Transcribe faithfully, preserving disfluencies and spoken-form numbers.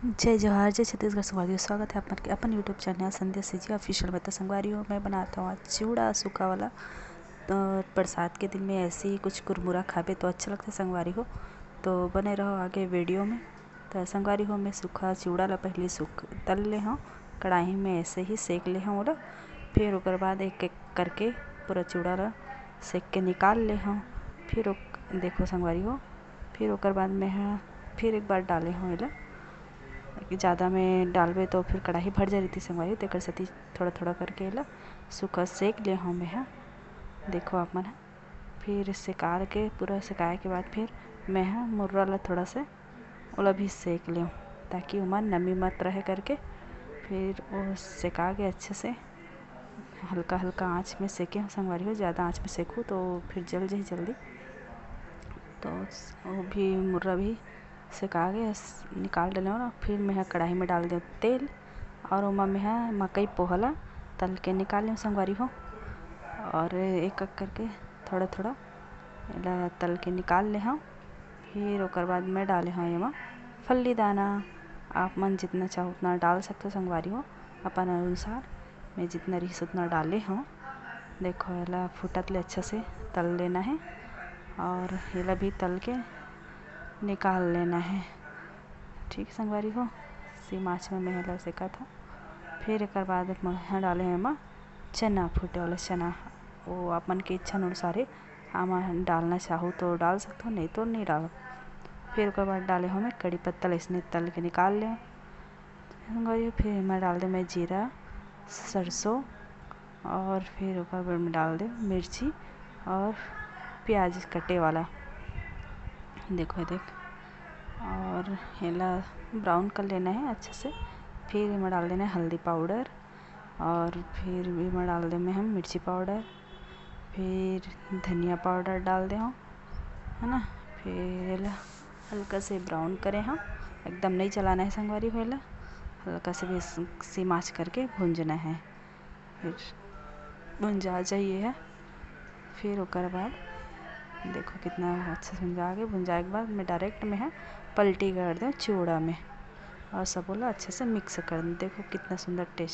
जय जोहार, जय छत्तीसगढ़ संगवारी हो। स्वागत है आप मन के अपन YouTube चैनल संध्या सीजी ऑफिशियल में। तो संगवारी हो, मैं बनात हव आज चिवड़ा सूखा वाला। तो बरसात के दिन में ऐसे ही कुछ कुरमुरा खाबे तो अच्छा लगथे संगवारी हो। तो बने रहो आगे वीडियो में। तो संगवारी हो, मैं सूखा चिवड़ा ला पहले सूख तल ले हव, कढ़ाई में ऐसे ही सेक ले हव ओला। फिर ओकर बाद एक एक करके पूरा चिवड़ा ला सेक के निकाल ले हव। फिर ओक-, देखो संगवारी हो, फिर ओकर बाद मैं ह फिर एक बार डाले हव एला। ज़्यादा में डालबे तो फिर कढ़ाई भर जा रही थी संगवारी, तेकर सेती थोड़ा थोड़ा करके एला सूखा सेक ले हव मैं ह। देखो आप मन ह, फिर सेकार के, पूरा सेकाए के बाद फिर मैं ह मुर्रा ला थोड़ा से ओला भी सेक लेव, ताकि ओमा नमी मत रहे करके। फिर वो सेका के अच्छे से हल्का हल्का आँच में सेके हव संगवारी हो। ज़्यादा आँच में सेकहू तो फिर जल जाही जल्दी। तो वो भी मुर्रा भी सेका के स-, निकाल डलेव ना। फिर मैं ह कढ़ाई में डाल देव तेल और ओमा मैं ह मकई पोहा ला तल के निकाल लेव संगवारी हो। और एक एक करके थोड़ा थोड़ा एला तल के निकाल ले हव। फिर ओकर बाद मैं डाले हव एमा फल्ली दाना। आप मन जितना चाहो उतना डाल सकथो संगवारी हो, अपन अनुसार। मैं जितना रहिस उतना डाले हव। देखो, एला फुटत ले अच्छा से तल लेना है और एला भी तल के निकाल लेना है। ठीक संगवारी हो, सिम आँच में मैं एला सेकत हव। फिर एकर बाद मैं ह डाले हव एमा चना, फूटे वाला चना। वो आप मन के इच्छा अनुसार है, आप मन डालना चाहो तो डाल सकथो, नहीं तो नहीं डालो। फिर ओकर बाद डाले हव मैं कड़ी पत्ता ला अइसने तल के निकाल लेव संगवारी हो। फिर एमा डाल देव मैं जीरा, सरसों और फिर ओकर बाद में डाल देव मिर्ची और प्याज कटे वाला। देखो, देख, और एला ब्राउन कर लेना है अच्छे से। फिर एमा डाल देना है हल्दी पाउडर और फिर एमा डाल देव मैं ह मिर्ची पाउडर, फिर धनिया पाउडर डाल देव, है ना। फिर एला हल्का से ब्राउन करे हव, एकदम नहीं चलाना है संगवारी हो एला, हल्का से भी स-, सिम आँच करके भूंजना है। फिर भुंजा जाही ये ह। फिर ओकर बाद देखो कितना अच्छा से भुंजा गे। भुंजाए के बाद मैं डायरेक्ट मैं ह पलटी कर देव चिवड़ा में और सबो ला अच्छे से मिक्स कर देव। देखो कितना सुंदर टेस्ट